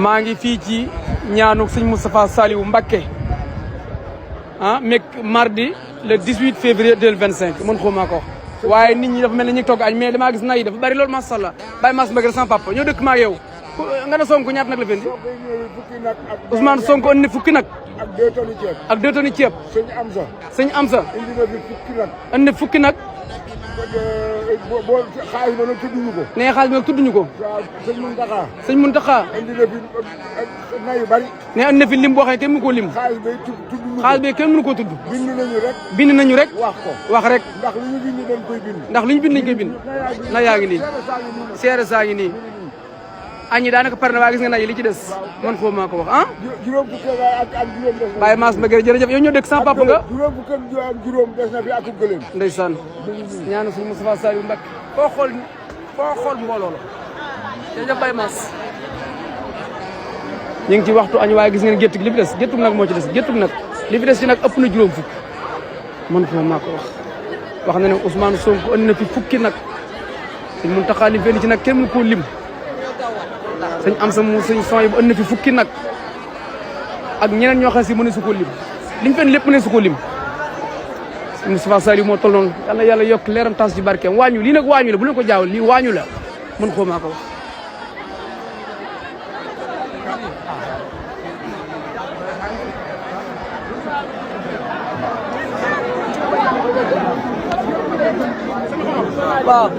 maa ngi fii ci ñaanu sëñ Moustapha Saliou Mbacké mardi le 18 février 2025 mën xoo maa ko waaye nit ñi dafa mel ni ñu ngi togg añ mais damaa gis nay dafa bari loolu macha allah Baye Mass Mbacké sama papa ñoo dëkk maa yow nga ne Sonko ñaata nag la fendi Ousmane Sonko andi fukki nag ak 2 tonnes ceeb sëñ Amsa andi fukki nag xaalis ba nag tudduñu ko. nee xaalis bi nag tudduñu ko. waaw sëñ Mountakha. sëñ Mountakha. indi na fi nay yu bari. nee andi na fi lim boo xam ne kenn mënu koo lim. xaalis bay tudduñu ko. xaalis bi kenn mënu koo tudd. bind nañu rek. wax ko wax rek. ndax lu ñu bind dañ koy bind. ndax lu ñu bind dañ koy bind. na yaa ngi nii. seere saa ngi nii. añi daanaka pare na waa gis nga nay li ci des. man foofu maa ko wax ah. juróom fukki ak juróom des na. Baye Mass Mbacké jërëjëf yow ñoo dëkk sama papa nga. juróom fukki ak juróom des na fi ak gëléem. ndeysaan ñaanu suñu Moustapha Saliou Mbacké foo xool mbooloo la jërëjëf Baye Mass ñu ngi ci waxtu añ waaye gis ngeen gétt gi li fi des géttug nag moo ci des géttug nag li fi des ci nag ëpp na juróom fukk man foofu maa ko wax na ne Ousmane Sonko andi na fi fukki nag sëñ Mountakha li fenn ci nag kenn mënu koo lim sëñ Amsa mu sëñ son yi bu andi na fi fukki nag ak ñeneen ñoo xam si mëne su ko lim liñ fenn lépp mëne su ko lim Moustapha Saliou moo toll noonu yal na yàlla yokk leeram tas ci barkeem waañu lii nag waañu la bu leen ko jaaw lii waañu la mën xoo maa ko wax waaw